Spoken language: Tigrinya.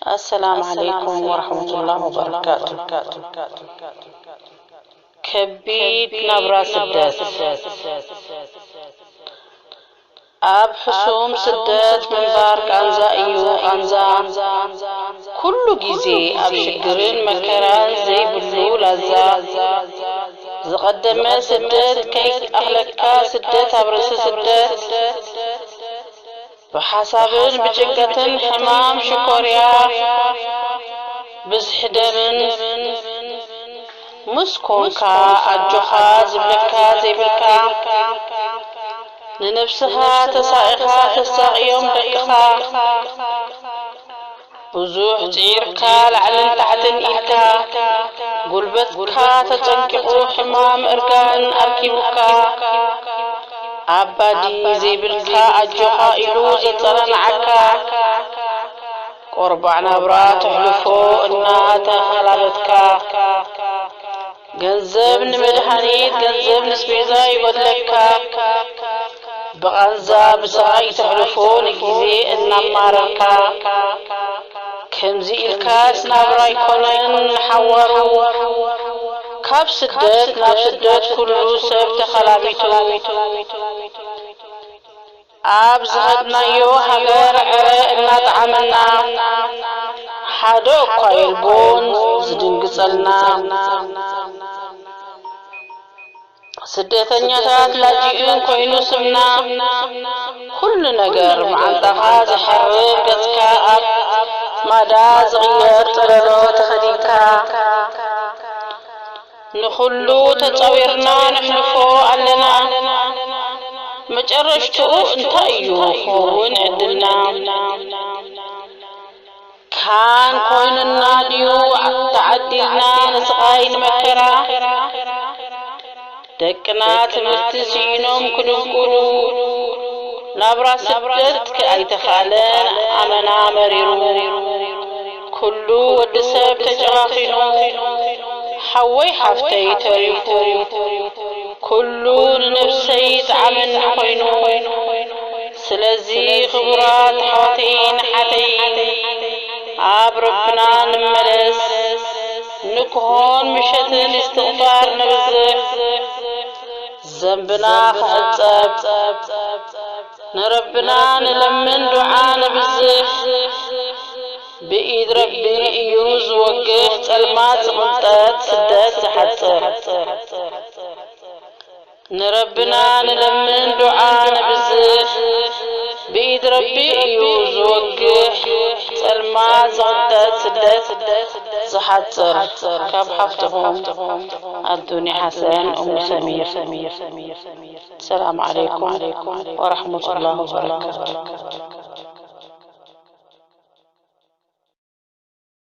ኣሰላም ዓለይኩም ወረሕመቱላህ ወበረካቱ። ከቢድ ናብራ ስደት። ኣብ ሕሱም ስደት ምንባር ቃንዛ እዩ፣ ቃንዛ። ኩሉ ግዜ ኣብ ሽግርን መከራን ዘይብሉ ላዛ። ዝቐደመ ስደት ከይኣኽለካ ስደት ኣብ ርእሲ ስደት። ብሓሳብን ብጭንቀትን ሕማም ሽኮርያ ብዝሒ ደምን ምስ ኮንካ ኣጆኻ ዝብለካ ዘይብልካ ንነብስኻ ተሳኢኻ ተሳቕዮም ደቅኻ ብዙሕ ጽዒርካ ላዕልን ታሕትን ኢልካ ጉልበትካ ተጸንቂቑ ሕማም እርጋን ኣርኪቡካ ኣባዲ ዘይብልካ ኣጆኻ ኢሉ ዘጸናንዓካ ቆርባዕ ናብራ ተሕልፎ እናተኸላበትካ ገንዘብ ንመድሃኒት ገንዘብ ንስቤዛ ይጎድለካ ብቓንዛ ብስቓይ ተሕልፎ ንግዜ እናማረርካ ከምዚ ኢልካስ ናብራ ኣይኮነን ንሓዋሩ ካብ ስደት ናብ ስደት ኩሉ ሰብ ተኸላቢቱ ኣብ ዝኸድናዮ ሃገር ዕረ እናጠዓመና ሓደ እኳ የልቦን ዝድንግጸልና ስደተኛታት ላጅእን ኮይኑ ስምና ኩሉ ነገር መዓንጣኻ ዝሓርር ገጽካ ኣብ ማዳ ዝቕየር ጥረሎ ተኸዲንካ ንኹሉ ተጻዊርና ነሕልፎ ኣለና መጨረሽትኡ እንታይ እዩ ክኸውን ዕድልና ካን ኮይኑና ድዩ ተዓዲልና ንስቓይ ንመከራ ደቅና ትምህርቲ ስኢኖም ክድንቁሩ ናብራ ስደት ኣይተኻለን ኣመና መሪሩ ኩሉ ወዲ ሰብ ተጨኻኺኑ ሓወይ ሓፍተይ ተሪፉ ኩሉ ንነብሰይ ጣዕመኒ ኮይኑ ስለዚ ክቡራት ኣሕዋተይን ኣሓተይን ኣብ ረብና ንመለስ ንግሆን ምሸትን እስትቕፋር ነብዝሕ ዘንብና ክሕጸብ ንረብና ንለምን ዱዓ ነብዝሕ ብኢድ ረቢ እዩ ዝወግሕ ጸልማት ዝቕንጠጥ ስደት ዝሓጽር ንረብና ንለምን ዱዓ ነብዝሕ ብኢድ ረቢ እዩ ዝወግሕ ጸልማት ዝቕንጠጥ ስደት ዝሓጽር ካብ ሓፍትኹም ኣዱኒ ሓሰን ኡሙ ሰሚር ሰላም ዓለይኩም ወረሕመቱላህ ወበረካቱ